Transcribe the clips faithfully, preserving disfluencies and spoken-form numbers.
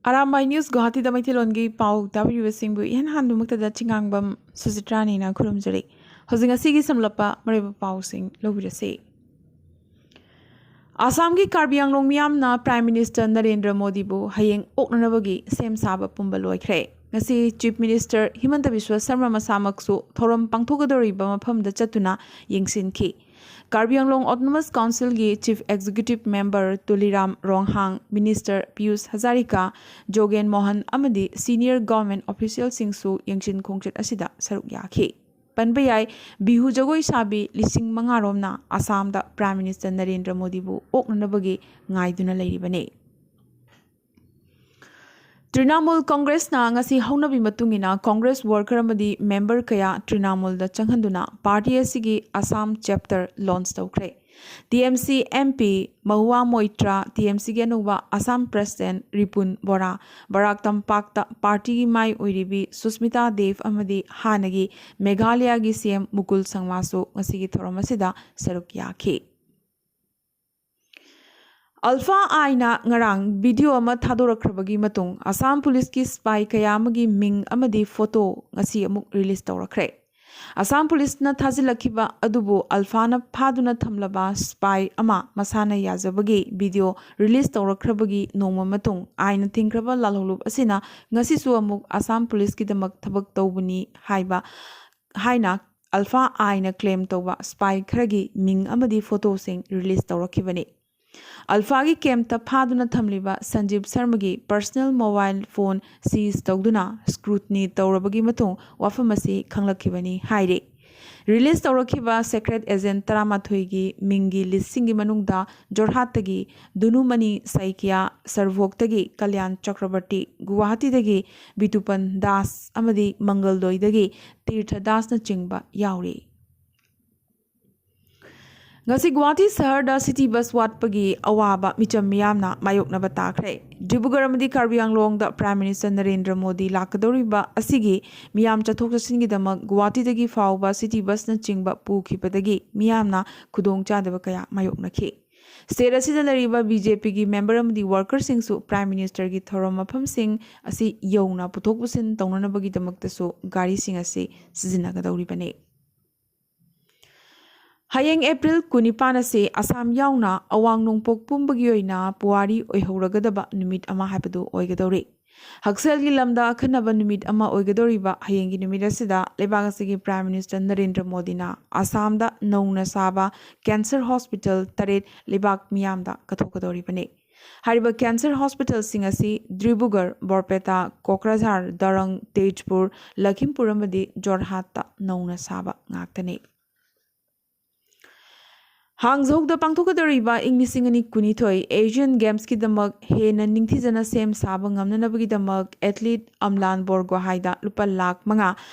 Arambai news ꯒꯨꯋꯥꯍꯥꯇꯤꯗ ꯃꯩꯇꯩꯂꯣꯟꯒꯤ ꯄꯥꯎ ꯇꯥꯕꯤꯔꯤꯕꯁꯤꯡꯕꯨ ꯏꯍꯥꯟ ꯍꯥꯟꯕꯃꯛꯇꯗ ꯆꯤꯉꯥꯡꯕꯝ ꯁꯨꯖꯤꯇ꯭ꯔꯥꯅꯤꯅ ꯈꯨꯔꯨꯝꯖꯔꯤ꯫ ꯍꯧꯖꯤꯛ ꯉꯁꯤꯒꯤ ꯁꯝꯂꯞꯄ ꯃꯔꯨꯑꯣꯏꯕ ꯄꯥꯎꯁꯤꯡ ꯂꯧꯕꯤꯔꯁꯤ꯫ ꯑꯁꯥꯝꯒꯤ ꯀꯥꯔꯕꯤ ꯑꯪꯂꯣꯡ ꯃꯤꯌꯥꯝꯅ ꯄ꯭ꯔꯥꯏꯝ ꯃꯤꯅꯤꯁꯇꯔ ꯅꯔꯦꯟꯗ꯭ꯔ ꯃꯣꯗꯤꯕꯨ ꯍꯌꯦꯡ ꯑꯣꯛꯅꯅꯕꯒꯤ ꯁꯦꯝ ꯁꯥꯕ ꯄꯨꯝꯕ ꯂꯣꯏꯈ꯭ꯔꯦ꯫ ꯉꯁꯤ ꯆꯤꯐ ꯃꯤꯅꯤꯁꯇꯔ ꯍꯤꯃꯟꯇ ꯕꯤꯁ꯭ꯋ ꯁꯔꯃ ꯃꯁꯥꯃꯛꯁꯨ ꯊꯧꯔꯝ ꯄꯥꯡꯊꯣꯛꯀꯗꯧꯔꯤꯕ ꯃꯐꯝꯗ ꯆꯠꯇꯨꯅ ꯌꯦꯡꯁꯤꯟꯈꯤ꯫ ꯀꯥꯔꯕꯤ ꯑꯪꯂꯣꯡ ꯑꯣꯇꯣꯅꯣꯃꯁ ꯀꯥꯎꯟꯁꯤꯜꯒꯤ chief executive member Tuliram Ronghang, minister Piyush Hazarika, Jogen Mohan ꯑꯃꯗꯤ ꯁꯤꯅꯤꯌꯔ ꯒꯚꯔꯟꯃꯦꯟꯠ ꯑꯣꯐꯤꯁꯤꯌꯦꯜꯁꯤꯡꯁꯨ ꯌꯦꯡꯁꯤꯟ ꯈꯣꯡꯆꯠ ꯑꯁꯤꯗ ꯁꯔꯨꯛ ꯌꯥꯈꯤ꯫ ꯄꯟꯕ ꯌꯥꯏ, ꯕꯤꯍꯨ ꯖꯒꯣꯏ ꯁꯥꯕꯤ ꯂꯤꯁꯤꯡ ꯃꯉꯥ ꯔꯣꯝꯅ ꯑꯁꯥꯝꯗ ꯄ꯭ꯔꯥꯏꯝ ꯃꯤꯅꯤꯁꯇꯔ ꯅꯔꯦꯟꯗ꯭ꯔ ꯃꯣꯗꯤꯕꯨ ꯑꯣꯛꯅꯅꯕꯒꯤ ꯉꯥꯏꯗꯨꯅ ꯂꯩꯔꯤꯕꯅꯤ꯫ ꯇ꯭ꯔꯤꯅꯥꯃꯨꯜ ꯀꯣꯡꯒ꯭ꯔꯦꯁꯅ ꯉꯁꯤ ꯍꯧꯅꯕꯤ ꯃꯇꯨꯡ ꯏꯟꯅ ꯀꯣꯡꯒ꯭ꯔꯦꯁ ꯋꯥꯔꯀꯔ ꯑꯃꯗꯤ ꯃꯦꯝꯕꯔ ꯀꯌꯥ ꯇ꯭ꯔꯤꯅꯥꯃꯨꯜꯗ ꯆꯪꯍꯟꯗꯨꯅ ꯄꯥꯔꯇꯤ ꯑꯁꯤꯒꯤ ꯑꯁꯥꯝ ꯆꯦꯞꯇꯔ ꯂꯣꯟꯆ ꯇꯧꯈ꯭ꯔꯦ꯫ T M C M P Mahua Moitra, T M ꯁꯤꯒꯤ ꯑꯅꯧꯕ ꯑꯁꯥꯝ ꯄ꯭ꯔꯦꯁꯤꯗꯦꯟꯠ ꯔꯤꯄꯨꯟ ꯕꯣꯔꯥ, ꯕꯔꯥꯛ ꯇꯝꯄꯥꯛꯇ ꯄꯥꯔꯇꯤꯒꯤ ꯃꯥꯏ ꯑꯣꯏꯔꯤꯕꯤ ꯁꯨꯁꯃꯤꯇꯥ ꯗꯦꯕ ꯑꯃꯗꯤ ꯍꯥꯟꯅꯒꯤ ꯃꯦꯘꯥꯂꯌꯥꯒꯤ ꯁꯤ ꯑꯦꯝ ꯃꯨꯀꯨꯜ ꯁꯪꯃꯥꯁꯨ ꯉꯁꯤꯒꯤ ꯊꯧꯔꯝ ꯑꯁꯤꯗ ꯁꯔꯨꯛ ꯌꯥꯈꯤ꯫ ꯑꯜꯐꯥ ꯑꯥꯏꯅ ꯉꯔꯥꯡ ꯚꯤꯗꯤꯑꯣ ꯑꯃ ꯊꯥꯗꯣꯔꯛꯈ꯭ꯔꯕꯒꯤ ꯃꯇꯨꯡ ꯑꯁꯥꯝ ꯄꯨꯂꯤꯁꯀꯤ ꯁꯤꯄꯥꯏ ꯀꯌꯥ ꯑꯃꯒꯤ ꯃꯤꯡ ꯑꯃꯗꯤ ꯐꯣꯇꯣ ꯉꯁꯤ ꯑꯃꯨꯛ ꯔꯤꯂꯤꯖ ꯇꯧꯔꯛꯈ꯭ꯔꯦ꯫ ꯑꯁꯥꯝ ꯄꯨꯂꯤꯁꯅ ꯊꯥꯖꯤꯜꯂꯛꯈꯤꯕ ꯑꯗꯨꯕꯨ ꯑꯜꯐꯥꯅ ꯐꯥꯗꯨꯅ ꯊꯝꯂꯕ ꯁꯤꯄꯥꯏ ꯑꯃ ꯃꯁꯥꯅ ꯌꯥꯖꯕꯒꯤ ꯚꯤꯗꯤꯑꯣ ꯔꯤꯂꯤꯖ ꯇꯧꯔꯛꯈ꯭ꯔꯕꯒꯤ ꯅꯣꯡꯃ ꯃꯇꯨꯡ ꯑꯥꯏꯅ ꯊꯤꯡꯈ꯭ꯔꯕ ꯂꯥꯜꯍꯧꯂꯨꯞ ꯑꯁꯤꯅ ꯉꯁꯤꯁꯨ ꯑꯃꯨꯛ ꯑꯁꯥꯝ ꯄꯨꯂꯤꯁꯀꯤꯗꯃꯛ ꯊꯕꯛ ꯇꯧꯕꯅꯤ ꯍꯥꯏꯕ ꯍꯥꯏꯅ ꯑꯜꯐꯥ ꯑꯥꯏꯅ ꯀ꯭ꯂꯦꯝ ꯇꯧꯕ ꯁꯤꯄꯥꯏ ꯈꯔꯒꯤ ꯃꯤꯡ ꯑꯃꯗꯤ ꯐꯣꯇꯣꯁꯤꯡ ꯔꯤꯂꯤꯖ ꯇꯧꯔꯛꯈꯤꯕꯅꯤ꯫ ꯑꯜꯐꯥꯒꯤ ꯀꯦꯝꯞꯇ ꯐꯥꯗꯨꯅ ꯊꯝꯂꯤꯕ ꯁꯟꯖꯤꯞ ꯁꯔꯃꯒꯤ ꯄꯔꯁꯅꯦꯜ ꯃꯣꯕꯥꯏꯜ ꯐꯣꯟ ꯁꯤꯖ ꯇꯧꯗꯨꯅ ꯁ꯭ꯀ꯭ꯔꯨꯇꯤꯅꯤ ꯇꯧꯔꯕꯒꯤ ꯃꯇꯨꯡ ꯋꯥꯐꯝ ꯑꯁꯤ ꯈꯪꯂꯛꯈꯤꯕꯅꯤ ꯍꯥꯏꯔꯤ꯫ ꯔꯤꯂꯤꯖ ꯇꯧꯔꯛꯈꯤꯕ ꯁꯦꯀ꯭ꯔꯦꯠ ꯑꯦꯖꯦꯟꯠ ꯇꯔꯥꯃꯥꯊꯣꯏꯒꯤ ꯃꯤꯡꯒꯤ ꯂꯤꯁꯁꯤꯡꯒꯤ ꯃꯅꯨꯡꯗ ꯖꯣꯔꯍꯥꯠꯇꯒꯤ ꯗꯨꯅꯨꯃꯅꯤ ꯁꯥꯏꯀꯤꯌꯥ, ꯁꯔꯚꯣꯛꯇꯒꯤ ꯀꯂꯌꯥꯟ ꯆꯀ꯭ꯔꯕꯔꯇꯤ, ꯒꯨꯋꯥꯍꯥꯇꯤꯗꯒꯤ ꯕꯤꯇꯨꯄꯟ ꯗꯥꯁ ꯑꯃꯗꯤ ꯃꯪꯒꯜꯗꯣꯏꯗꯒꯤ ꯇꯤꯔꯊ ꯗꯥꯁꯅꯆꯤꯡꯕ ꯌꯥꯎꯔꯤ꯫ ꯉꯁꯤ ꯒꯨꯋꯥꯍꯥꯇꯤ ꯁꯍꯔꯗ ꯁꯤꯇꯤ ꯕꯁ ꯋꯥꯠꯄꯒꯤ ꯑꯋꯥꯕ ꯃꯤꯆꯝ ꯃꯤꯌꯥꯝꯅ ꯃꯥꯌꯣꯛꯅꯕ ꯇꯥꯈ꯭ꯔꯦ꯫ ꯗꯤꯕ꯭ꯔꯨꯒꯔ ꯑꯃꯗꯤ ꯀꯥꯔꯕꯤ ꯑꯪꯂꯣꯡꯗ ꯄ꯭ꯔꯥꯏꯝ ꯃꯤꯅꯤꯁꯇꯔ ꯅꯔꯦꯟꯗ꯭ꯔ ꯃꯣꯗꯤ ꯂꯥꯛꯀꯗꯧꯔꯤꯕ ꯑꯁꯤꯒꯤ ꯃꯤꯌꯥꯝ ꯆꯠꯊꯣꯛ ꯆꯠꯁꯤꯟꯒꯤꯗꯃꯛ ꯒꯨꯋꯥꯍꯥꯇꯤꯗꯒꯤ ꯐꯥꯎꯕ ꯁꯤꯇꯤ ꯕꯁꯅꯆꯤꯡꯕ ꯄꯨꯈꯤꯕꯗꯒꯤ ꯃꯤꯌꯥꯝꯅ ꯈꯨꯗꯣꯡꯆꯥꯗꯕ ꯀꯌꯥ ꯃꯥꯌꯣꯛꯅꯈꯤ꯫ ꯁ꯭ꯇꯦꯠ ꯑꯁꯤꯗ ꯂꯩꯔꯤꯕ ꯕꯤ ꯖꯦ ꯄꯤꯒꯤ ꯃꯦꯝꯕꯔ ꯑꯃꯗꯤ ꯋꯥꯔꯀꯔꯁꯤꯡꯁꯨ ꯄ꯭ꯔꯥꯏꯝ ꯃꯤꯅꯤꯁꯇꯔꯒꯤ ꯊꯧꯔꯝ ꯃꯐꯝꯁꯤꯡ ꯑꯁꯤ ꯌꯧꯅ ꯄꯨꯊꯣꯛ ꯄꯨꯁꯤꯟ ꯇꯧꯅꯅꯕꯒꯤꯗꯃꯛꯇꯁꯨ ꯒꯥꯔꯤꯁꯤꯡ ꯑꯁꯤ ꯁꯤꯖꯤꯟꯅꯒꯗꯧꯔꯤꯕꯅꯤ꯫ ꯍꯌꯦꯡ ꯑꯦꯄ꯭ꯔꯤꯜ ꯀꯨꯟꯅꯤꯄꯥꯟ ꯑꯁꯤ ꯑꯁꯥꯝ ꯌꯥꯎꯅ ꯑꯋꯥꯡ ꯅꯣꯡꯄꯣꯛ ꯄꯨꯝꯕꯒꯤ ꯑꯣꯏꯅ ꯄꯨꯋꯥꯔꯤ ꯑꯣꯏꯍꯧꯔꯒꯗꯕ ꯅꯨꯃꯤꯠ ꯑꯃ ꯍꯥꯏꯕꯗꯨ ꯑꯣꯏꯒꯗꯧꯔꯤ꯫ ꯍꯛꯁꯦꯜꯒꯤ ꯂꯝꯗ ꯑꯈꯟꯅꯕ ꯅꯨꯃꯤꯠ ꯑꯃ ꯑꯣꯏꯒꯗꯧꯔꯤꯕ ꯍꯌꯦꯡꯒꯤ ꯅꯨꯃꯤꯠ ꯑꯁꯤꯗ ꯂꯩꯕꯥꯛ ꯑꯁꯤꯒꯤ ꯄ꯭ꯔꯥꯏꯝ ꯃꯤꯅꯤꯁꯇꯔ ꯅꯔꯦꯟꯗ꯭ꯔ ꯃꯣꯗꯤꯅ ꯑꯁꯥꯝꯗ ꯅꯧꯅ ꯁꯥꯕ ꯀꯦꯟꯁꯔ ꯍꯣꯁꯄꯤꯇꯥꯜ ꯇꯔꯦꯠ ꯂꯩꯕꯥꯛ ꯃꯤꯌꯥꯝꯗ ꯀꯠꯊꯣꯛꯀꯗꯧꯔꯤꯕꯅꯤ꯫ ꯍꯥꯏꯔꯤꯕ ꯀꯦꯟꯁꯔ ꯍꯣꯁꯄꯤꯇꯥꯜꯁꯤꯡ ꯑꯁꯤ ꯗ꯭ꯔꯤꯕꯨꯒꯔ, ꯕꯣꯔꯄꯦꯇꯥ, ꯀꯣꯀ꯭ꯔꯥꯖꯥꯔ, ꯗꯔꯪ, ꯇꯦꯖꯄꯨꯔ, ꯂꯈꯤꯝꯄꯨꯔ ꯑꯃꯗꯤ ꯖꯣꯔꯍꯥꯠꯇ ꯅꯧꯅ ꯁꯥꯕ ꯉꯥꯛꯇꯅꯤ꯫ ꯍꯥꯡꯖꯧꯗ ꯄꯥꯡꯊꯣꯛꯀꯗꯧꯔꯤꯕ ꯏꯪ ꯂꯤꯁꯤꯡ ꯑꯅꯤ ꯀꯨꯟꯅꯤꯊꯣꯏ ꯑꯦꯁꯤꯌꯥꯟ ꯒꯦꯝꯁꯀꯤꯗꯃꯛ ꯍꯦꯟꯅ ꯅꯤꯡꯊꯤꯖꯅ ꯁꯦꯝ ꯁꯥꯕ ꯉꯝꯅꯅꯕꯒꯤꯗꯃꯛ ꯑꯦꯊꯂꯤꯠ ꯑꯝꯂꯥꯟ ꯕꯣꯔꯒꯣꯍꯥꯏꯗ ꯂꯨꯄꯥ ꯂꯥꯈ ꯃꯉꯥ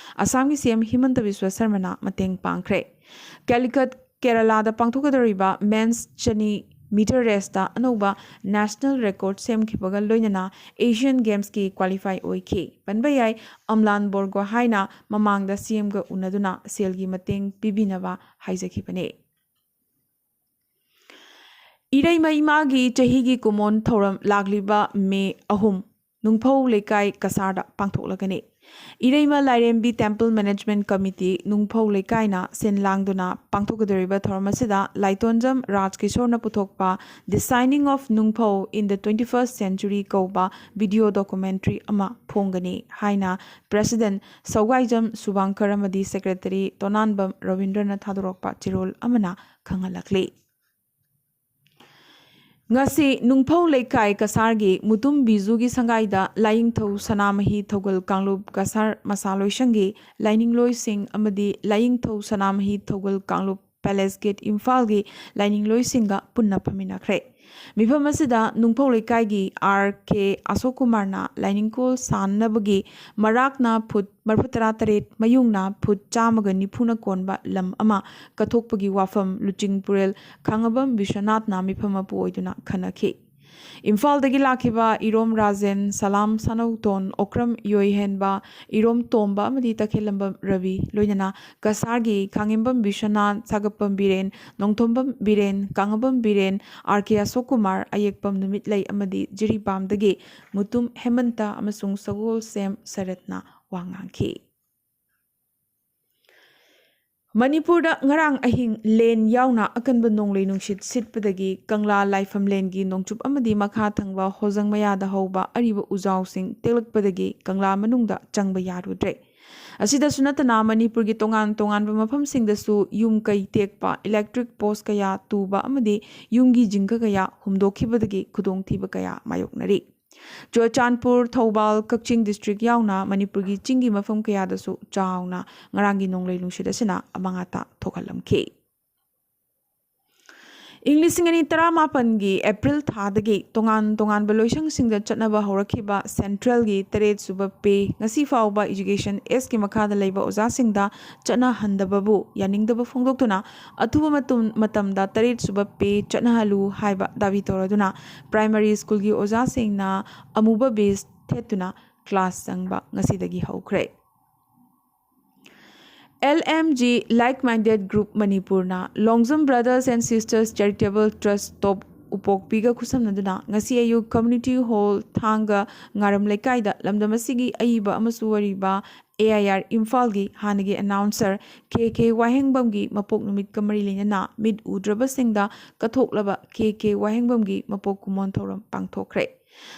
ꯑꯁꯥꯝꯒꯤ ꯁꯤ ꯑꯦꯝ ꯍꯤꯃꯟꯇ ꯕꯤꯁ꯭ꯋ ꯁꯔꯃꯅ ꯃꯇꯦꯡ ꯄꯥꯡꯈ꯭ꯔꯦ꯫ ꯀꯦꯂꯤꯀꯠ, ꯀꯦꯔꯂꯥꯗ ꯄꯥꯡꯊꯣꯛꯀꯗꯧꯔꯤꯕ ꯃꯦꯟꯁ ꯆꯅꯤ ꯃꯤꯇꯔ ꯔꯦꯁꯇ ꯑꯅꯧꯕ ꯅꯦꯁꯅꯦꯜ ꯔꯦꯀꯣꯔꯗ ꯁꯦꯝꯈꯤꯕꯒ ꯂꯣꯏꯅꯅ ꯑꯦꯁꯤꯌꯥꯟ ꯒꯦꯝꯁꯀꯤ ꯀ꯭ꯋꯥꯂꯤꯐꯥꯏ ꯑꯣꯏꯈꯤ꯫ ꯄꯟꯕ ꯌꯥꯏ, ꯑꯝꯂꯥꯟ ꯕꯣꯔꯒꯣꯍꯥꯏꯅ ꯃꯃꯥꯡꯗ ꯁꯤ ꯑꯦꯝꯒ ꯎꯅꯗꯨꯅ ꯁꯦꯜꯒꯤ ꯃꯇꯦꯡ ꯄꯤꯕꯤꯅꯕ ꯍꯥꯏꯖꯈꯤꯕꯅꯤ꯫ ꯏꯔꯩꯃ ꯏꯃꯥꯒꯤ ꯆꯍꯤꯒꯤ ꯀꯨꯃꯣꯟ ꯊꯧꯔꯝ ꯂꯥꯛꯂꯤꯕ ꯃꯦ ꯑꯍꯨꯝ ꯅꯨꯡꯐꯧ ꯂꯩꯀꯥꯏ ꯀꯁꯥꯔꯗ ꯄꯥꯡꯊꯣꯛꯂꯒꯅꯤ꯫ ꯏꯔꯩꯃ ꯂꯥꯏꯔꯦꯝꯕꯤ ꯇꯦꯝꯄꯜ ꯃꯦꯅꯦꯖꯃꯦꯟꯠ ꯀꯃꯤꯇꯤ ꯅꯨꯡꯐꯧ ꯂꯩꯀꯥꯏꯅ ꯁꯤꯟ ꯂꯥꯡꯗꯨꯅ ꯄꯥꯡꯊꯣꯛꯀꯗꯧꯔꯤꯕ ꯊꯧꯔꯝ ꯑꯁꯤꯗ ꯂꯥꯏꯇꯣꯟꯖꯝ ꯔꯥꯖꯀꯤꯁꯣꯔꯅ ꯄꯨꯊꯣꯛꯄ The Shining of Nungpho in the Twenty-first Century ꯀꯧꯕ ꯚꯤꯗꯤꯑꯣ ꯗꯣꯀꯨꯃꯦꯟꯇꯔꯤ ꯑꯃ ꯐꯣꯡꯒꯅꯤ ꯍꯥꯏꯅ ꯄ꯭ꯔꯦꯁꯤꯗꯦꯟꯠ ꯁꯧꯒꯥꯏꯖꯝ ꯁꯨꯚꯥꯡꯀꯔ ꯑꯃꯗꯤ ꯁꯦꯀ꯭ꯔꯦꯇꯔꯤ ꯇꯣꯅꯥꯟꯕꯝ ꯔꯕꯤꯟꯗ꯭ꯔꯅ ꯊꯥꯗꯣꯔꯛꯄ ꯆꯦꯔꯣꯜ ꯑꯃꯅ ꯈꯪꯍꯜꯂꯛꯂꯤ꯫ ꯉꯁꯤ ꯅꯨꯡꯐꯧ ꯂꯩꯀꯥꯏ ꯀꯁꯥꯔꯒꯤ ꯃꯨꯇꯨꯝ ꯕꯤꯖꯨꯒꯤ ꯁꯪꯒꯥꯏꯗ ꯂꯥꯏꯌꯦꯡꯊꯧ ꯁꯅꯥꯃꯍꯤ ꯊꯧꯒꯜ ꯀꯥꯡꯂꯨꯞ ꯀꯁꯥꯔ ꯃꯁꯥ ꯂꯣꯏꯁꯪꯒꯤ ꯂꯥꯏꯅꯤꯡꯂꯣꯏꯁꯤꯡ ꯑꯃꯗꯤ ꯂꯥꯏꯌꯦꯡꯊꯧ ꯁꯅꯥꯃꯍꯤ ꯊꯧꯒꯜ ꯀꯥꯡꯂꯨꯞ ꯄꯦꯂꯦꯁ ꯒꯦꯠ ꯏꯝꯐꯥꯜꯒꯤ ꯂꯥꯏꯅꯤꯡꯂꯣꯏꯁꯤꯡꯒ ꯄꯨꯟꯅ ꯐꯝꯃꯤꯟꯅꯈ꯭ꯔꯦ꯫ ꯃꯤꯐꯝ ꯑꯁꯤꯗ ꯅꯨꯡꯐꯧ ꯂꯩꯀꯥꯏꯒꯤ ꯑꯥꯔ ꯀꯦ ꯑꯁꯣꯛ ꯀꯨꯃꯥꯔꯅ ꯂꯥꯏꯅꯤꯡꯀꯣꯜ ꯁꯥꯟꯅꯕꯒꯤ ꯃꯔꯥꯛꯅ ꯐꯨꯠ ꯃꯔꯤꯐꯨ ꯇꯔꯥ ꯇꯔꯦꯠ, ꯃꯌꯨꯡꯅ ꯐꯨꯠ ꯆꯥꯝꯃꯒ ꯅꯤꯐꯨꯅ ꯀꯣꯟꯕ ꯂꯝ ꯑꯃ ꯀꯠꯊꯣꯛꯄꯒꯤ ꯋꯥꯐꯝ ꯂꯨꯆꯤꯡꯄꯨꯔꯦꯜ ꯈꯥꯡꯉꯕꯝ ꯕꯤꯁ꯭ꯋꯅꯥꯊꯅ ꯃꯤꯐꯝ ꯃꯄꯨ ꯑꯣꯏꯗꯨꯅ ꯈꯟꯅꯈꯤ꯫ ꯏꯝꯐꯥꯜꯗꯒꯤ ꯂꯥꯛꯈꯤꯕ ꯏꯔꯣꯝ ꯔꯥꯖꯦꯟ, ꯁꯂꯥꯝ ꯁꯥꯅꯧꯇꯣꯟ, ꯑꯣꯀ꯭ꯔꯝ ꯌꯣꯏꯍꯦꯟꯕ, ꯏꯔꯣꯝ ꯇꯣꯝꯕ ꯑꯃꯗꯤ ꯇꯈꯦꯜꯂꯝꯕꯝ ꯔꯕꯤ, ꯂꯣꯏꯅꯅ ꯀꯁꯥꯔꯒꯤ ꯈꯥꯉꯦꯝꯕꯝ ꯕꯤꯁ꯭ꯋꯅꯥꯊ, ꯁꯥꯒꯠꯄꯝ ꯕꯤꯔꯦꯟ, ꯅꯣꯡꯊꯣꯝꯕꯝ ꯕꯤꯔꯦꯟ, ꯀꯥꯡꯉꯕꯝ ꯕꯤꯔꯦꯟ, ꯑꯥꯔ ꯀꯦ ꯑꯁꯣꯛ ꯀꯨꯃꯥꯔ, ꯑꯌꯦꯛꯄꯝ ꯅꯨꯃꯤꯠꯂꯩ ꯑꯃꯗꯤ ꯖꯤꯔꯤꯕꯥꯝꯗꯒꯤ ꯃꯨꯇꯨꯝ ꯍꯦꯃꯟꯇ ꯑꯃꯁꯨꯡ ꯁꯒꯣꯜꯁꯦꯝ ꯁꯔꯠꯅ ꯋꯥ ꯉꯥꯡꯈꯤ꯫ ꯃꯅꯤꯄꯨꯔꯗ ꯉꯔꯥꯡ ꯑꯍꯤꯡ ꯂꯦꯟ ꯌꯥꯎꯅ ꯑꯀꯟꯕ ꯅꯣꯡꯂꯩ ꯅꯨꯡꯁꯤꯠ ꯁꯤꯠꯄꯗꯒꯤ ꯀꯪꯂꯥ ꯂꯥꯏꯐꯝꯂꯦꯟꯒꯤ ꯅꯣꯡꯆꯨꯞ ꯑꯃꯗꯤ ꯃꯈꯥ ꯊꯪꯕ ꯍꯣꯖꯪ ꯃꯌꯥꯗ ꯍꯧꯕ ꯑꯔꯤꯕ ꯎꯖꯥꯎꯁꯤꯡ ꯇꯦꯛꯂꯛꯄꯗꯒꯤ ꯀꯪꯂꯥ ꯃꯅꯨꯡꯗ ꯆꯪꯕ ꯌꯥꯔꯨꯗ꯭ꯔꯦ꯫ ꯑꯁꯤꯗꯁꯨ ꯅꯠꯇꯅ ꯃꯅꯤꯄꯨꯔꯒꯤ ꯇꯣꯉꯥꯟ ꯇꯣꯉꯥꯟꯕ ꯃꯐꯝꯁꯤꯡꯗꯁꯨ ꯌꯨꯝ ꯀꯩ ꯇꯦꯛꯄ, ꯏꯂꯦꯛꯇ꯭ꯔꯤꯛ ꯄꯣꯁ ꯀꯌꯥ ꯇꯨꯕ ꯑꯃꯗꯤ ꯌꯨꯝꯒꯤ ꯖꯤꯡꯒ ꯀꯌꯥ ꯍꯨꯝꯗꯣꯛꯈꯤꯕꯗꯒꯤ ꯈꯨꯗꯣꯡꯊꯤꯕ ꯀꯌꯥ ꯃꯥꯌꯣꯛꯅꯔꯤ꯫ ꯆꯨꯔꯆꯥꯟꯄꯨꯔ, ꯊꯧꯕꯥꯜ, ꯀꯛꯆꯤꯡ ꯗꯤꯁꯇ꯭ꯔꯤꯛ ꯌꯥꯎꯅ ꯃꯅꯤꯄꯨꯔꯒꯤ ꯆꯤꯡꯒꯤ ꯃꯐꯝ ꯀꯌꯥꯗꯁꯨ ꯆꯥꯎꯅ ꯉꯔꯥꯡꯒꯤ ꯅꯣꯡꯂꯩ ꯅꯨꯡꯁꯤꯠ ꯑꯁꯤꯅ ꯑꯃꯥꯡ ꯑꯇꯥ ꯊꯣꯛꯍꯜꯂꯝꯈꯤ꯫ ꯏꯪ ꯂꯤꯁꯤꯡ ꯑꯅꯤ ꯇꯔꯥꯃꯥꯄꯟꯒꯤ ꯑꯦꯄ꯭ꯔꯤꯜ ꯊꯥꯗꯒꯤ ꯇꯣꯉꯥꯟ ꯇꯣꯉꯥꯟꯕ ꯂꯣꯏꯁꯪꯁꯤꯡꯗ ꯆꯠꯅꯕ ꯍꯧꯔꯛꯈꯤꯕ ꯁꯦꯟꯇ꯭ꯔꯦꯜꯒꯤ ꯇꯔꯦꯠ ꯁꯨꯕ ꯄꯦ ꯉꯁꯤ ꯐꯥꯎꯕ ꯏꯖꯨꯀꯦꯁꯟ ꯑꯦꯁꯀꯤ ꯃꯈꯥꯗ ꯂꯩꯕ ꯑꯣꯖꯥꯁꯤꯡꯗ ꯆꯠꯅꯍꯟꯗꯕꯕꯨ ꯌꯥꯅꯤꯡꯗꯕ ꯐꯣꯡꯗꯣꯛꯇꯨꯅ ꯑꯊꯨꯕ ꯃꯇꯝ-, ꯃꯇꯝꯗ ꯇꯔꯦꯠ ꯁꯨꯕ ꯄꯦ ꯆꯠꯅꯍꯜꯂꯨ ꯍꯥꯏꯕ ꯗꯥꯕꯤ ꯇꯧꯔꯗꯨꯅ ꯄ꯭ꯔꯥꯏꯃꯔꯤ ꯁ꯭ꯀꯨꯜꯒꯤ ꯑꯣꯖꯥꯁꯤꯡꯅ ꯑꯃꯨꯕ ꯕꯦꯖ ꯊꯦꯠꯇꯨꯅ ꯀ꯭ꯂꯥꯁ ꯆꯪꯕ ꯉꯁꯤꯗꯒꯤ ꯍꯧꯈ꯭ꯔꯦ꯫ L M G Like Minded Group ꯃꯅꯤꯄꯨꯔꯅ Longjam Brothers and Sisters Charitable Trust ꯇꯣꯞ ꯎꯄꯣꯛꯄꯤꯒ ꯈꯨꯠꯁꯝꯅꯗꯨꯅ ꯉꯁꯤ ꯑꯌꯨꯛ ꯀꯝꯃ꯭ꯌꯨꯅꯤꯇꯤ ꯍꯣꯜ ꯊꯥꯡꯒ ꯉꯥꯔꯝ ꯂꯩꯀꯥꯏꯗ ꯂꯝꯗꯝ ꯑꯁꯤꯒꯤ ꯑꯏꯕ ꯑꯃꯁꯨ ꯑꯔꯤꯕ ꯑꯦ ꯑꯥꯏ ꯑꯥꯔ ꯏꯝꯐꯥꯜꯒꯤ ꯍꯥꯟꯅꯒꯤ ꯑꯦꯅꯥꯎꯟꯁꯔ ꯀꯦ ꯀꯦ ꯋꯥꯍꯦꯡꯕꯝꯒꯤ ꯃꯄꯣꯛ ꯅꯨꯃꯤꯠꯀ ꯃꯔꯤ ꯂꯩꯅꯅ ꯃꯤꯠ ꯎꯗ꯭ꯔꯕꯁꯤꯡꯗ ꯀꯠꯊꯣꯛꯂꯕ ꯀꯦ ꯀꯦ ꯋꯥꯍꯦꯡꯕꯝꯒꯤ ꯃꯄꯣꯛ ꯀꯨꯝꯑꯣꯟ ꯊꯧꯔꯝ ꯄꯥꯡꯊꯣꯛꯈ꯭ꯔꯦ꯫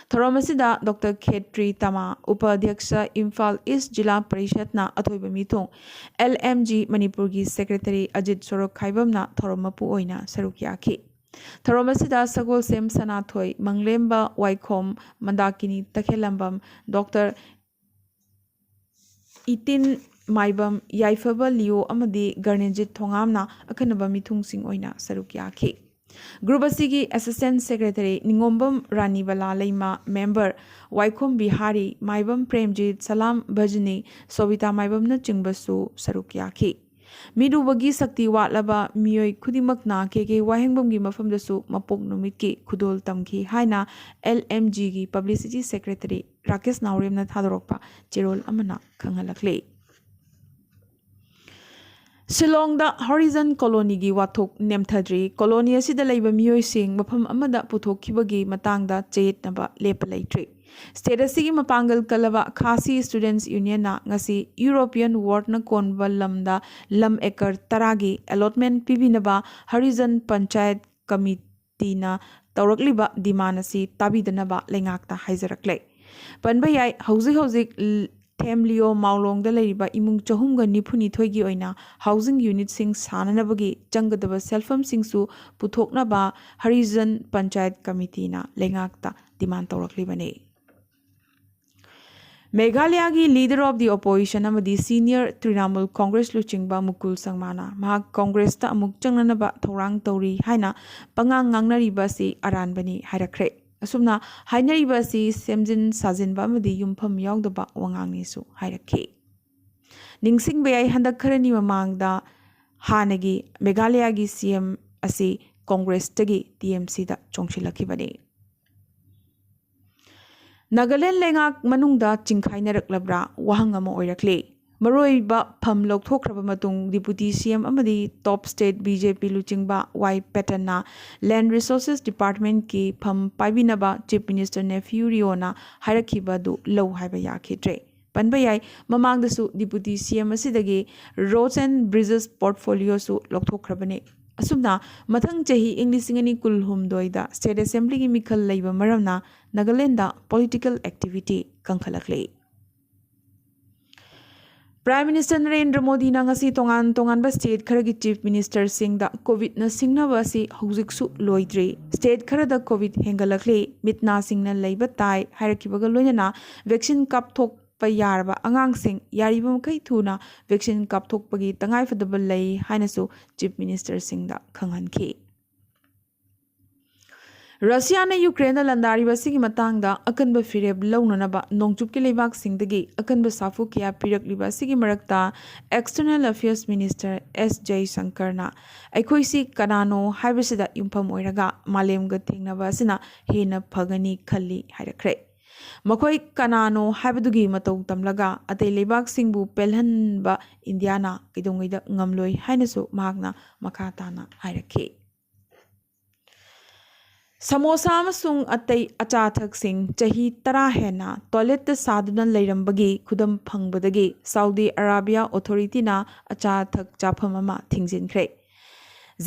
ꯊꯧꯔꯝ ꯑꯁꯤꯗ ꯗꯣꯛꯇꯔ ꯈꯦꯇ꯭ꯔꯤ ꯇꯃꯥ, ꯎꯄꯥꯙ꯭ꯌꯛꯁ, ꯏꯝꯐꯥꯜ ꯏꯁ ꯖꯤꯂꯥ ꯄꯔꯤꯁꯠꯅ ꯑꯊꯣꯏꯕ ꯃꯤꯊꯨꯡ, ꯑꯦꯜ ꯑꯦꯝ ꯖꯤ ꯃꯅꯤꯄꯨꯔꯒꯤ ꯁꯦꯀ꯭ꯔꯦꯇꯔꯤ ꯑꯖꯤꯠ ꯁꯣꯔꯣꯛꯈꯥꯏꯕꯝꯅ ꯊꯧꯔꯝ ꯃꯄꯨ ꯑꯣꯏꯅ ꯁꯔꯨꯛ ꯌꯥꯈꯤ꯫ ꯊꯧꯔꯝ ꯑꯁꯤꯗ ꯁꯒꯣꯜꯁꯦꯝ ꯁꯅꯥꯊꯣꯏ, ꯃꯪꯂꯦꯝꯕ ꯋꯥꯏꯈꯣꯝ, ꯃꯟꯗꯥꯀꯤꯅꯤ ꯇꯈꯦꯜꯂꯝꯕꯝ, ꯗꯣꯛꯇꯔ ꯏꯇꯤꯟ ꯃꯥꯏꯕꯝ, ꯌꯥꯏꯐꯕ ꯂꯤꯌꯣ ꯑꯃꯗꯤ ꯒꯔꯅꯦꯖꯤꯠ ꯊꯣꯉꯥꯝꯅ ꯑꯈꯟꯅꯕ ꯃꯤꯊꯨꯡꯁꯤꯡ ꯑꯣꯏꯅ ꯁꯔꯨꯛ ꯌꯥꯈꯤ꯫ ꯒ꯭ꯔꯨꯞ ꯑꯁꯤꯒꯤ ꯑꯦꯁꯤꯁꯇꯦꯟꯠ ꯁꯦꯀ꯭ꯔꯦꯇꯔꯤ ꯅꯤꯉꯣꯝꯕꯝ ꯔꯥꯅꯤꯕꯂꯥ ꯂꯩꯃ, ꯃꯦꯝꯕꯔ ꯋꯥꯏꯈꯣꯝ ꯕꯤꯍꯥꯔꯤ, ꯃꯥꯏꯕꯝ ꯄ꯭ꯔꯦꯝꯖꯤꯠ, ꯁꯂꯥꯝ ꯚꯖꯅꯤ, ꯁꯣꯕꯤꯇꯥ ꯃꯥꯏꯕꯝꯅꯆꯤꯡꯕꯁꯨ ꯁꯔꯨꯛ ꯌꯥꯈꯤ꯫ ꯃꯤꯠ ꯎꯕꯒꯤ ꯁꯛꯇꯤ ꯋꯥꯠꯂꯕ ꯃꯤꯑꯣꯏ ꯈꯨꯗꯤꯡꯃꯛꯅ ꯀꯦ ꯀꯦ ꯋꯥꯍꯦꯡꯕꯝꯒꯤ ꯃꯐꯝꯗꯁꯨ ꯃꯄꯣꯛ ꯅꯨꯃꯤꯠꯀꯤ ꯈꯨꯗꯣꯜ ꯇꯝꯈꯤ ꯍꯥꯏꯅ ꯑꯦꯜ ꯑꯦꯝ ꯖꯤꯒꯤ ꯄꯕ꯭ꯂꯤꯁꯤꯇꯤ ꯁꯦꯀ꯭ꯔꯦꯇꯔꯤ ꯔꯥꯀꯦꯁ ꯅꯥꯎꯔꯦꯝꯅ ꯊꯥꯗꯣꯔꯛꯄ ꯆꯦꯔꯣꯜ ꯑꯃꯅ ꯈꯪꯍꯜꯂꯛꯂꯤ꯫ ꯁꯤꯂꯣꯡꯗ ꯍꯣꯔꯤꯖꯟ ꯀꯣꯂꯣꯅꯤꯒꯤ ꯋꯥꯊꯣꯛ ꯅꯦꯝꯊꯗ꯭ꯔꯤ꯫ ꯀꯣꯂꯣꯅꯤ ꯑꯁꯤꯗ ꯂꯩꯕ ꯃꯤꯑꯣꯏꯁꯤꯡ ꯃꯐꯝ ꯑꯃꯗ ꯄꯨꯊꯣꯛꯈꯤꯕꯒꯤ ꯃꯇꯥꯡꯗ ꯆꯌꯦꯠꯅꯕ ꯂꯦꯞꯄ ꯂꯩꯇ꯭ꯔꯤ꯫ ꯁ꯭ꯇꯦꯠ ꯑꯁꯤꯒꯤ ꯃꯄꯥꯡꯒꯜ ꯀꯜꯂꯕ ꯈꯥꯁꯤ ꯁ꯭ꯇꯨꯗꯦꯟꯠꯁ ꯌꯨꯅꯤꯌꯟꯅ ꯉꯁꯤ ꯌꯨꯔꯣꯄꯤꯌꯟ ꯋꯥꯔꯗꯅ ꯀꯣꯟꯕ ꯂꯝꯗ ꯂꯝ ꯑꯦꯀꯔ ꯇꯔꯥꯒꯤ ꯑꯦꯂꯣꯠꯃꯦꯟꯠ ꯄꯤꯕꯤꯅꯕ ꯍꯔꯤꯖꯟ ꯄꯟꯆꯥꯌꯠ ꯀꯃꯤꯇꯤꯅ ꯇꯧꯔꯛꯂꯤꯕ ꯗꯤꯃꯥꯟ ꯑꯁꯤ ꯇꯥꯕꯤꯗꯅꯕ ꯂꯩꯉꯥꯛꯇ ꯍꯥꯏꯖꯔꯛꯂꯦ꯫ ꯄꯟꯕ ꯌꯥꯏ, ꯍꯧꯖꯤꯛ ꯍꯧꯖꯤꯛ ꯊꯦꯝꯂꯤꯌꯣ ꯃꯥꯎꯂꯣꯡꯗ ꯂꯩꯔꯤꯕ ꯏꯃꯨꯡ ꯆꯍꯨꯝꯒ ꯅꯤꯐꯨꯅꯤꯊꯣꯏꯒꯤ ꯑꯣꯏꯅ ꯍꯥꯎꯁꯤꯡ ꯌꯨꯅꯤꯠꯁꯤꯡ ꯁꯥꯅꯅꯕꯒꯤ ꯆꯪꯒꯗꯕ ꯁꯦꯜꯐꯝꯁꯤꯡꯁꯨ ꯄꯨꯊꯣꯛꯅꯕ ꯍꯔꯤꯖꯟ ꯄꯟꯆꯥꯌꯠ ꯀꯃꯤꯇꯤꯅ ꯂꯩꯉꯥꯛꯇ ꯗꯤꯃꯥꯟ ꯇꯧꯔꯛꯂꯤꯕꯅꯤ꯫ ꯃꯦꯘꯥꯂꯌꯥꯒꯤ Leader of the Opposition ꯑꯃꯗꯤ senior ꯇ꯭ꯔꯤꯅꯥꯃꯨꯜ ꯀꯣꯡꯒ꯭ꯔꯦꯁ ꯂꯨꯆꯤꯡꯕ ꯃꯨꯀꯨꯜ ꯁꯪꯃꯥꯅ ꯃꯍꯥꯛ ꯀꯣꯡꯒ꯭ꯔꯦꯁꯇ ꯑꯃꯨꯛ ꯆꯪꯅꯅꯕ ꯊꯧꯔꯥꯡ ꯇꯧꯔꯤ ꯍꯥꯏꯅ ꯄꯉꯥꯡ ꯉꯥꯡꯅꯔꯤꯕ ꯑꯁꯤ ꯑꯔꯥꯟꯕꯅꯤ ꯍꯥꯏꯔꯛꯈ꯭ꯔꯦ꯫ ꯑꯁꯨꯝꯅ ꯍꯥꯏꯅꯔꯤꯕ ꯑꯁꯤ ꯁꯦꯝꯖꯤꯟ ꯁꯥꯖꯤꯟꯕ ꯑꯃꯗꯤ ꯌꯨꯝꯐꯝ ꯌꯥꯎꯗꯕ ꯋꯥꯉꯥꯡꯅꯤꯁꯨ ꯍꯥꯏꯔꯛꯈꯤ꯫ ꯅꯤꯡꯁꯤꯡꯕ ꯌꯥꯏ, ꯍꯟꯗꯛ ꯈꯔꯅꯤ ꯃꯃꯥꯡꯗ ꯍꯥꯟꯅꯒꯤ ꯃꯦꯘꯥꯂꯌꯥꯒꯤ ꯁꯤ ꯑꯦꯝ ꯑꯁꯤ ꯀꯣꯡꯒ꯭ꯔꯦꯁꯇꯒꯤ ꯇꯤ ꯑꯦꯝ ꯁꯤꯗ ꯆꯣꯡꯁꯤꯜꯂꯛꯈꯤꯕꯅꯤ꯫ ꯅꯥꯒꯥꯂꯦꯟ ꯂꯩꯉꯥꯛ ꯃꯅꯨꯡꯗ ꯆꯤꯡꯈꯥꯏꯅꯔꯛꯂꯕ꯭ꯔꯥ ꯋꯥꯍꯪ ꯑꯃ ꯑꯣꯏꯔꯛꯂꯤ꯫ ꯃꯔꯨꯑꯣꯏꯕ ꯐꯝ ꯂꯧꯊꯣꯛꯈ꯭ꯔꯕ ꯃꯇꯨꯡ ꯗꯤꯄꯨꯇꯤ ꯁꯤ ꯑꯦꯝ ꯑꯃꯗꯤ ꯇꯣꯞ ꯁ꯭ꯇꯦꯠ ꯕꯤ ꯖꯦ ꯄꯤ ꯂꯨꯆꯤꯡꯕ ꯋꯥꯏ ꯄꯦꯇꯟꯅ ꯂꯦꯟ ꯔꯤꯁꯣꯔꯁꯦꯁ ꯗꯤꯄꯥꯔꯠꯃꯦꯟꯠꯀꯤ ꯐꯝ ꯄꯥꯏꯕꯤꯅꯕ ꯆꯤꯐ ꯃꯤꯅꯤꯁꯇꯔ ꯅꯦꯐꯤꯌꯨ ꯔꯤꯑꯣꯅ ꯍꯥꯏꯔꯛꯈꯤꯕ ꯑꯗꯨ ꯂꯧ ꯍꯥꯏꯕ ꯌꯥꯈꯤꯗ꯭ꯔꯦ꯫ ꯄꯟꯕ ꯌꯥꯏ, ꯃꯃꯥꯡꯗꯁꯨ ꯗꯤꯄꯨꯇꯤ ꯁꯤ ꯑꯦꯝ ꯑꯁꯤꯗꯒꯤ ꯔꯣꯗꯁ ꯑꯦꯟ ꯕ꯭ꯔꯤꯖꯦꯁ ꯄꯣꯔꯠꯐꯣꯂꯤꯌꯣꯁꯨ ꯂꯧꯊꯣꯛꯈ꯭ꯔꯕꯅꯤ꯫ ꯑꯁꯨꯝꯅ ꯃꯊꯪ ꯆꯍꯤ ꯏꯪ ꯂꯤꯁꯤꯡ ꯑꯅꯤ ꯀꯨꯟꯍꯨꯝꯗꯣꯏꯗ ꯁ꯭ꯇꯦꯠ ꯑꯦꯁꯦꯝꯕ꯭ꯂꯤꯒꯤ ꯃꯤꯈꯜ ꯂꯩꯕ ꯃꯔꯝꯅ ꯅꯥꯒꯥꯂꯦꯟꯗ ꯄꯣꯂꯤꯇꯤꯀꯦꯜ ꯑꯦꯛꯇꯤꯚꯤꯇꯤ ꯀꯟꯈꯠꯂꯛꯂꯤ꯫ ꯄ꯭ꯔꯥꯏꯝ ꯃꯤꯅꯤꯁꯇꯔ ꯅꯔꯦꯟꯗ꯭ꯔ ꯃꯣꯗꯤꯅ ꯉꯁꯤ ꯇꯣꯉꯥꯟ ꯇꯣꯉꯥꯟꯕ ꯁ꯭ꯇꯦꯠ ꯈꯔꯒꯤ ꯆꯤꯐ ꯃꯤꯅꯤꯁꯇꯔꯁꯤꯡꯗ ꯀꯣꯚꯤꯗꯅ ꯁꯤꯡꯅꯕ ꯑꯁꯤ ꯍꯧꯖꯤꯛꯁꯨ ꯂꯣꯏꯗ꯭ꯔꯤ꯫ ꯁ꯭ꯇꯦꯠ ꯈꯔꯗ ꯀꯣꯚꯤꯗ ꯍꯦꯟꯒꯠꯂꯛꯂꯤ, ꯃꯤꯠ ꯅꯥꯁꯤꯡꯅ ꯂꯩꯕ ꯇꯥꯏ ꯍꯥꯏꯔꯛꯈꯤꯕꯒ ꯂꯣꯏꯅꯅ ꯚꯦꯛꯁꯤꯟ ꯀꯥꯞꯊꯣꯛꯄ ꯌꯥꯔꯕ ꯑꯉꯥꯡꯁꯤꯡ ꯌꯥꯔꯤꯕ ꯃꯈꯩ ꯊꯨꯅ ꯚꯦꯛꯁꯤꯟ ꯀꯥꯞꯊꯣꯛꯄꯒꯤ ꯇꯉꯥꯏꯐꯗꯕ ꯂꯩ ꯍꯥꯏꯅꯁꯨ ꯆꯤꯐ ꯃꯤꯅꯤꯁꯇꯔꯁꯤꯡꯗ ꯈꯪꯍꯟꯈꯤ꯫ ꯔꯁꯤꯌꯥꯅ ꯌꯨꯀ꯭ꯔꯦꯟꯗ ꯂꯥꯟꯗꯥꯔꯤꯕ ꯑꯁꯤꯒꯤ ꯃꯇꯥꯡꯗ ꯑꯀꯟꯕ ꯐꯤꯔꯦꯞ ꯂꯧꯅꯅꯕ ꯅꯣꯡꯆꯨꯞꯀꯤ ꯂꯩꯕꯥꯛꯁꯤꯡꯗꯒꯤ ꯑꯀꯟꯕ ꯁꯥꯐꯨ ꯀꯌꯥ ꯄꯤꯔꯛꯂꯤꯕ ꯑꯁꯤꯒꯤ ꯃꯔꯛꯇ, External Affairs Minister S ꯖꯌꯁꯪꯀꯔꯅ "ꯑꯩꯈꯣꯏꯁꯤ ꯀꯅꯥꯅꯣ ꯍꯥꯏꯕꯁꯤꯗ ꯌꯨꯝꯐꯝ ꯑꯣꯏꯔꯒ ꯃꯥꯂꯦꯝꯒ ꯊꯦꯡꯅꯕ ꯑꯁꯤꯅ ꯍꯦꯟꯅ ꯐꯒꯅꯤ ꯈꯜꯂꯤ" ꯍꯥꯏꯔꯛꯈ꯭ꯔꯦ꯫ "ꯃꯈꯣꯏ ꯀꯅꯥꯅꯣ ꯍꯥꯏꯕꯗꯨꯒꯤ ꯃꯇꯧ ꯇꯝꯂꯒ ꯑꯇꯩ ꯂꯩꯕꯥꯛꯁꯤꯡꯕꯨ ꯄꯦꯜꯍꯟꯕ ꯏꯟꯗꯤꯌꯥꯅ ꯀꯩꯗꯧꯉꯩꯗ ꯉꯝꯂꯣꯏ" ꯍꯥꯏꯅꯁꯨ ꯃꯍꯥꯛꯅ ꯃꯈꯥ ꯇꯥꯅ ꯍꯥꯏꯔꯛꯈꯤ꯫ ꯁꯃꯣꯁꯥ ꯑꯃꯁꯨꯡ ꯑꯇꯩ ꯑꯆꯥ ꯑꯊꯛꯁꯤꯡ ꯆꯍꯤ ꯇꯔꯥ ꯍꯦꯟꯅ ꯇꯣꯏꯂꯦꯠꯇ ꯁꯥꯗꯨꯅ ꯂꯩꯔꯝꯕꯒꯤ ꯈꯨꯗꯝ ꯐꯪꯕꯗꯒꯤ ꯁꯥꯎꯗꯤ ꯑꯔꯥꯕꯤꯌꯥ ꯑꯣꯊꯣꯔꯤꯇꯤꯅ ꯑꯆꯥ ꯑꯊꯛ ꯆꯥꯐꯝ ꯑꯃ ꯊꯤꯡꯖꯤꯟꯈ꯭ꯔꯦ꯫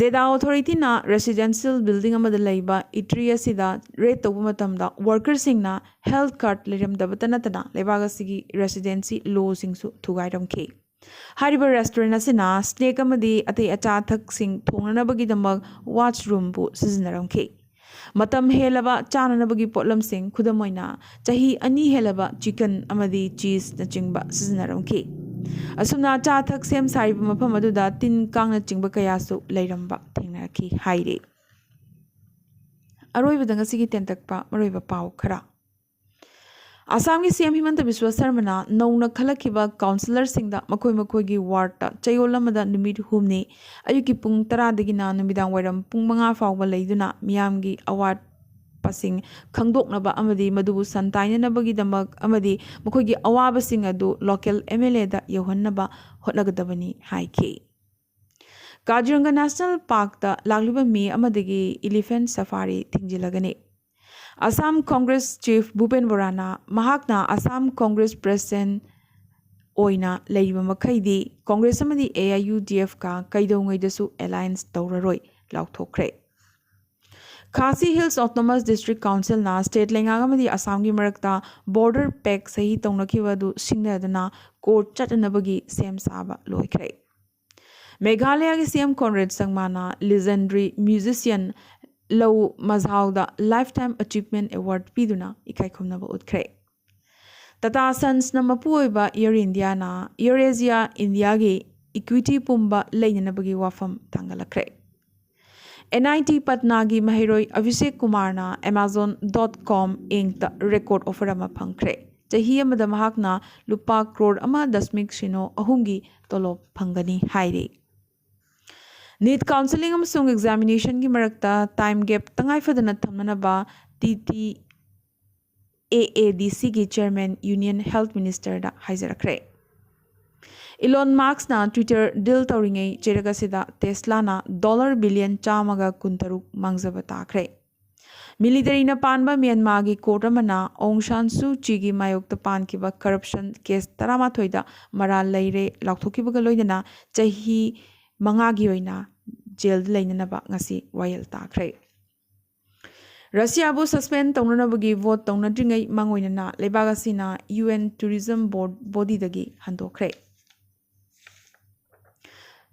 ꯖꯦꯗꯥ ꯑꯣꯊꯣꯔꯤꯇꯤꯅ ꯔꯦꯁꯤꯗꯦꯟꯁꯤꯌꯦꯜ ꯕꯤꯜꯗꯤꯡ ꯑꯃꯗ ꯂꯩꯕ ꯏꯇ꯭ꯔꯤ ꯑꯁꯤꯗ ꯔꯦꯗ ꯇꯧꯕ ꯃꯇꯝꯗ, ꯋꯥꯔꯀꯔꯁꯤꯡꯅ ꯍꯦꯜꯊ ꯀꯥꯔꯗ ꯂꯩꯔꯝꯗꯕꯇ ꯅꯠꯇꯅ ꯂꯩꯕꯥꯛ ꯑꯁꯤꯒꯤ ꯔꯦꯁꯤꯗꯦꯟꯁꯤ ꯂꯣꯁꯤꯡꯁꯨ ꯊꯨꯒꯥꯏꯔꯝꯈꯤ꯫ ꯍꯥꯏꯔꯤꯕ ꯔꯦꯁꯇꯨꯔꯦꯟ ꯑꯁꯤꯅ ꯁ꯭ꯅꯦꯛ ꯑꯃꯗꯤ ꯑꯇꯩ ꯑꯆꯥ ꯑꯊꯛꯁꯤꯡ ꯊꯣꯡꯅꯅꯕꯒꯤꯗꯃꯛ ꯋꯥꯁꯔꯨꯝꯕꯨ ꯁꯤꯖꯤꯟꯅꯔꯝꯈꯤ꯫ ꯃꯇꯝ ꯍꯦꯜꯂꯕ ꯆꯥꯅꯅꯕꯒꯤ ꯄꯣꯠꯂꯝꯁꯤꯡ, ꯈꯨꯗꯝ ꯑꯣꯏꯅ, ꯆꯍꯤ ꯑꯅꯤ ꯍꯦꯜꯂꯕ ꯆꯤꯀꯟ ꯑꯃꯗꯤ ꯆꯤꯖꯅꯆꯤꯡꯕ ꯁꯤꯖꯤꯟꯅꯔꯝꯈꯤ꯫ ꯑꯁꯨꯝꯅ ꯑꯆꯥ ꯑꯊꯛ ꯁꯦꯝ ꯁꯥꯔꯤꯕ ꯃꯐꯝ ꯑꯗꯨꯗ ꯇꯤꯟ ꯀꯥꯡꯅꯆꯤꯡꯕ ꯀꯌꯥꯁꯨ ꯂꯩꯔꯝꯕ ꯊꯦꯡꯅꯔꯛꯈꯤ ꯍꯥꯏꯔꯤ꯫ ꯑꯔꯣꯏꯕꯗ ꯉꯁꯤꯒꯤ ꯇꯦꯟꯇꯛꯄ ꯃꯔꯨꯑꯣꯏꯕ ꯄꯥꯎ ꯈꯔ꯫ ꯑꯁꯥꯝꯒꯤ ꯁꯤ ꯑꯦꯝ ꯍꯤꯃꯟꯇ ꯕꯤꯁ꯭ꯋ ꯁꯔꯃꯅ ꯅꯧꯅ ꯈꯜꯂꯛꯈꯤꯕ ꯀꯥꯎꯟꯁꯤꯂꯔꯁꯤꯡꯗ ꯃꯈꯣꯏ ꯃꯈꯣꯏꯒꯤ ꯋꯥꯔꯗꯇ ꯆꯌꯣꯜ ꯑꯃꯗ ꯅꯨꯃꯤꯠ ꯍꯨꯝꯅꯤ, ꯑꯌꯨꯛꯀꯤ ꯄꯨꯡ ꯇꯔꯥꯗꯒꯤꯅ ꯅꯨꯃꯤꯗꯥꯡ ꯋꯥꯏꯔꯝ ꯄꯨꯡ ꯃꯉꯥ ꯐꯥꯎꯕ ꯂꯩꯗꯨꯅ ꯃꯤꯌꯥꯝꯒꯤ ꯑꯋꯥꯠꯄꯁꯤꯡ ꯈꯪꯗꯣꯛꯅꯕ ꯑꯃꯗꯤ ꯃꯗꯨꯕꯨ ꯁꯟꯇꯥꯏꯅꯅꯕꯒꯤꯗꯃꯛ ꯑꯃꯗꯤ ꯃꯈꯣꯏꯒꯤ ꯑꯋꯥꯕꯁꯤꯡ ꯑꯗꯨ ꯂꯣꯀꯦꯜ ꯑꯦꯝ ꯑꯦꯜ ꯑꯦꯗ ꯌꯧꯍꯟꯅꯕ ꯍꯣꯠꯅꯒꯗꯕꯅꯤ ꯍꯥꯏꯈꯤ꯫ ꯀꯥꯖꯤꯔꯪꯒ ꯅꯦꯁꯅꯦꯜ ꯄꯥꯔꯛꯇ ꯂꯥꯛꯂꯤꯕ ꯃꯦ ꯑꯃꯗꯒꯤ ꯏꯂꯤꯐꯦꯟꯠ ꯁꯐꯥꯔꯤ ꯊꯤꯡꯖꯤꯜꯂꯒꯅꯤ꯫ ꯑꯁꯥꯝ ꯀꯣꯡꯒ꯭ꯔꯦꯁ ꯆꯤꯐ ꯚꯨꯄꯦꯟ ꯕꯣꯔꯥꯅ ꯃꯍꯥꯛꯅ ꯑꯁꯥꯝ ꯀꯣꯡꯒ꯭ꯔꯦꯁ ꯄ꯭ꯔꯦꯁꯤꯗꯦꯟꯠ ꯑꯣꯏꯅ ꯂꯩꯔꯤꯕ ꯃꯈꯩꯗꯤ ꯀꯣꯡꯒ꯭ꯔꯦꯁ ꯑꯃꯗꯤ ꯑꯦ ꯑꯥꯏ ꯌꯨ ꯗꯤ ꯑꯦꯐꯀ ꯀꯩꯗꯧꯉꯩꯗꯁꯨ ꯑꯦꯂꯥꯏꯟꯁ ꯇꯧꯔꯔꯣꯏ ꯂꯥꯎꯊꯣꯛꯈ꯭ꯔꯦ꯫ ꯈꯥꯁꯤ ꯍꯤꯜꯁ ꯑꯣꯇꯣꯅꯣꯃꯁ ꯗꯤꯁꯇ꯭ꯔꯤꯛ ꯀꯥꯎꯟꯁꯤꯜꯅ ꯁ꯭ꯇꯦꯠ ꯂꯩꯉꯥꯛ ꯑꯃꯗꯤ ꯑꯁꯥꯝꯒꯤ ꯃꯔꯛꯇ ꯕꯣꯔꯗꯔ ꯄꯦꯛ ꯁꯍꯤ ꯇꯧꯅꯈꯤꯕ ꯑꯗꯨ ꯁꯤꯡꯅꯗꯨꯅ ꯀꯣꯔꯠ ꯆꯠꯅꯅꯕꯒꯤ ꯁꯦꯝ ꯁꯥꯕ ꯂꯣꯏꯈ꯭ꯔꯦ꯫ ꯃꯦꯘꯥꯂꯌꯒꯤ ꯁꯤ ꯑꯦꯝ ꯀꯣꯟꯔꯦꯗ ꯁꯪꯃꯥꯅ ꯂꯤꯖꯦꯟꯗꯔꯤ ꯃ꯭ꯌꯨꯖꯤꯁꯤꯌꯟ ꯂꯧ ꯃꯖꯥꯎꯗ ꯂꯥꯏꯐ ꯇꯥꯏꯝ ꯑꯆꯤꯚꯃꯦꯟꯠ ꯑꯦꯋꯥꯔꯗ ꯄꯤꯗꯨꯅ ꯏꯀꯥꯏ ꯈꯨꯝꯅꯕ ꯎꯠꯈ꯭ꯔꯦ꯫ ꯇꯥꯇꯥ ꯁꯟꯁꯅ ꯃꯄꯨ ꯑꯣꯏꯕ ꯑꯦꯌꯔ ꯏꯟꯗꯤꯌꯥꯅ ꯑꯦꯌꯔ ꯑꯦꯁꯤꯌꯥ ꯏꯟꯗꯤꯌꯥꯒꯤ ꯏꯀ꯭ꯋꯤꯇꯤ ꯄꯨꯝꯕ ꯂꯩꯅꯅꯕꯒꯤ ꯋꯥꯐꯝ ꯊꯥꯡꯒꯠꯂꯛꯈ꯭ꯔꯦ꯫ ꯑꯦꯟ ꯑꯥꯏ ꯇꯤ ꯄꯠꯅꯥꯒꯤ ꯃꯍꯩꯔꯣꯏ ꯑꯚꯤꯁꯦꯛ ꯀꯨꯃꯥꯔꯅ ꯑꯦꯃꯥꯖꯣꯟ ꯗꯣꯠ ꯀꯣꯝ ꯏꯪꯇ ꯔꯦꯀꯣꯔꯗ ꯑꯣꯐꯔ ꯑꯃ ꯐꯪꯈ꯭ꯔꯦ꯫ ꯆꯍꯤ ꯑꯃꯗ ꯃꯍꯥꯛꯅ ꯂꯨꯄꯥ ꯀ꯭ꯔꯣꯔ ꯑꯃ ꯗꯁꯃꯤꯛ ꯁꯤꯅꯣ ꯑꯍꯨꯝꯒꯤ ꯇꯣꯂꯣꯞ ꯐꯪꯒꯅꯤ ꯍꯥꯏꯔꯤ꯫ ꯅꯤꯠ ꯀꯥꯎꯟꯁꯤꯂꯤꯡ ꯑꯃꯁꯨꯡ ꯑꯦꯛꯖꯥꯃꯤꯅꯦꯁꯟꯒꯤ ꯃꯔꯛꯇ ꯇꯥꯏꯝ ꯒꯦꯞ ꯇꯉꯥꯏ ꯐꯗꯅ ꯊꯝꯅꯅꯕ T T A A D ꯁꯤꯒꯤ ꯆꯤꯌꯔꯃꯦꯟ ꯌꯨꯅꯤꯌꯟ ꯍꯦꯜꯊ ꯃꯤꯅꯤꯁꯇꯔꯗ ꯍꯥꯏꯖꯔꯛꯈ꯭ꯔꯦ꯫ ꯏꯂꯣꯟ ꯃꯥꯛꯁꯅ ꯇ꯭ꯋꯤꯇꯔ ꯗꯤꯜ ꯇꯧꯔꯤꯉꯩ ꯆꯩꯔꯛ ꯑꯁꯤꯗ ꯇꯦꯁꯂꯥꯅ ꯗꯣꯂꯔ ꯕꯤꯂꯤꯌꯟ ꯆꯥꯝꯃꯒ ꯀꯨꯟꯇꯔꯨꯛ ꯃꯥꯡꯖꯕ ꯇꯥꯈ꯭ꯔꯦ꯫ ꯃꯤꯂꯤꯇꯔꯤꯅ ꯄꯥꯟꯕ ꯃ꯭ꯌꯥꯟꯃꯥꯔꯒꯤ ꯀꯣꯔꯠ ꯑꯃꯅ ꯑꯣꯡ ꯁꯥꯟ ꯁꯨ ꯆꯤꯒꯤ ꯃꯥꯌꯣꯛꯇ ꯄꯥꯟꯈꯤꯕ ꯀꯔꯞꯁꯟ ꯀꯦꯁ ꯇꯔꯥꯃꯥꯊꯣꯏꯗ ꯃꯔꯥꯜ ꯂꯩꯔꯦ ꯂꯥꯎꯊꯣꯛꯈꯤꯕꯒ ꯂꯣꯏꯅꯅ ꯆꯍꯤ ꯃꯉꯥꯒꯤ ꯑꯣꯏꯅ ꯖꯦꯜꯗ ꯂꯩꯅꯅꯕ ꯉꯁꯤ ꯋꯥꯌꯦꯜ ꯇꯥꯈ꯭ꯔꯦ꯫ ꯔꯁꯤꯌꯥꯕꯨ ꯁꯁꯄꯦꯟ ꯇꯧꯅꯅꯕꯒꯤ ꯚꯣꯠ ꯇꯧꯅꯗ꯭ꯔꯤꯉꯩ ꯃꯥꯡꯑꯣꯏꯅꯅ ꯂꯩꯕꯥꯛ ꯑꯁꯤꯅ ꯌꯨ ꯑꯦꯟ ꯇꯨꯔꯤꯖꯝ ꯕꯣꯔꯗ ꯕꯣꯗꯤꯗꯒꯤ ꯍꯟꯗꯣꯛꯈ꯭ꯔꯦ꯫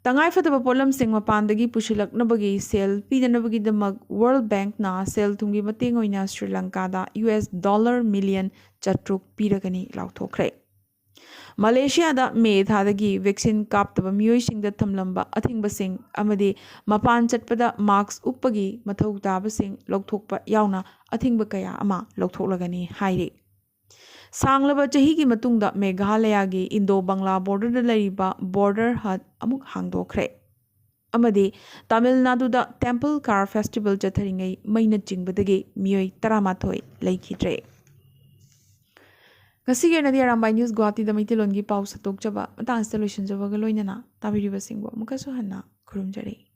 ꯇꯉꯥꯏꯐꯗꯕ ꯄꯣꯠꯂꯝꯁꯤꯡ ꯃꯄꯥꯟꯗꯒꯤ ꯄꯨꯁꯤꯜꯂꯛꯅꯕꯒꯤ ꯁꯦꯜ ꯄꯤꯗꯅꯕꯒꯤꯗꯃꯛ ꯋꯥꯔꯜ ꯕꯦꯡꯛꯅ ꯁꯦꯜ ꯊꯨꯝꯒꯤ ꯃꯇꯦꯡ ꯑꯣꯏꯅ ꯁ꯭ꯔꯤ ꯂꯪꯀꯥꯗ ꯌꯨ ꯑꯦꯁ ꯗꯣꯂꯔ ꯃꯤꯂꯤꯌꯟ ꯆꯥꯇ꯭ꯔꯨꯛ ꯄꯤꯔꯒꯅꯤ ꯂꯥꯎꯊꯣꯛꯈ꯭ꯔꯦ꯫ ꯃꯂꯦꯁꯤꯌꯥꯗ ꯃꯦ ꯊꯥꯗꯒꯤ ꯚꯦꯛꯁꯤꯟ ꯀꯥꯞꯇꯕ ꯃꯤꯑꯣꯏꯁꯤꯡꯗ ꯊꯝꯂꯝꯕ ꯑꯊꯤꯡꯕꯁꯤꯡ ꯑꯃꯗꯤ ꯃꯄꯥꯟ ꯆꯠꯄꯗ ꯃꯥꯛꯁ ꯎꯞꯄꯒꯤ ꯃꯊꯧ ꯇꯥꯕꯁꯤꯡ ꯂꯧꯊꯣꯛꯄ ꯌꯥꯎꯅ ꯑꯊꯤꯡꯕ ꯀꯌꯥ ꯑꯃ ꯂꯧꯊꯣꯛꯂꯒꯅꯤ ꯍꯥꯏꯔꯤ꯫ ꯁꯥꯡꯂꯕ ꯆꯍꯤꯒꯤ ꯃꯇꯨꯡꯗ ꯃꯦꯘꯥꯂꯌꯥꯒꯤ ꯏꯟꯗꯣ ꯕꯪꯂꯥ ꯕꯣꯔꯗꯔꯗ ꯂꯩꯔꯤꯕ ꯕꯣꯔꯗꯔ ꯍꯠ ꯑꯃꯨꯛ ꯍꯥꯡꯗꯣꯛꯈ꯭ꯔꯦ꯫ ꯑꯃꯗꯤ ꯇꯥꯃꯤꯜ ꯅꯥꯗꯨꯗ ꯇꯦꯝꯄꯜ ꯀꯥꯔ ꯐꯦꯁꯇꯤꯚꯦꯜ ꯆꯠꯊꯔꯤꯉꯩ ꯃꯩꯅ ꯆꯤꯡꯕꯗꯒꯤ ꯃꯤꯑꯣꯏ ꯇꯔꯥꯃꯥꯊꯣꯏ ꯂꯩꯈꯤꯗ꯭ꯔꯦ꯫ ꯉꯁꯤꯒꯤ ꯑꯣꯏꯅꯗꯤ ꯑꯔꯥꯝꯕꯥꯏ ꯅ꯭ꯌꯨꯁ ꯒꯨꯋꯥꯍꯥꯇꯤꯗ ꯃꯩꯇꯩꯂꯣꯟꯒꯤ ꯄꯥꯎ ꯁꯟꯗꯣꯛꯆꯕ ꯃꯇꯥꯡ ꯑꯁꯤꯗ ꯂꯣꯏꯁꯤꯟꯖꯕꯒ ꯂꯣꯏꯅꯅ ꯇꯥꯕꯤꯔꯤꯕꯁꯤꯡꯕꯨ ꯑꯃꯨꯛꯀꯁꯨ ꯍꯟꯅ ꯈꯨꯔꯨꯝꯖꯔꯤ꯫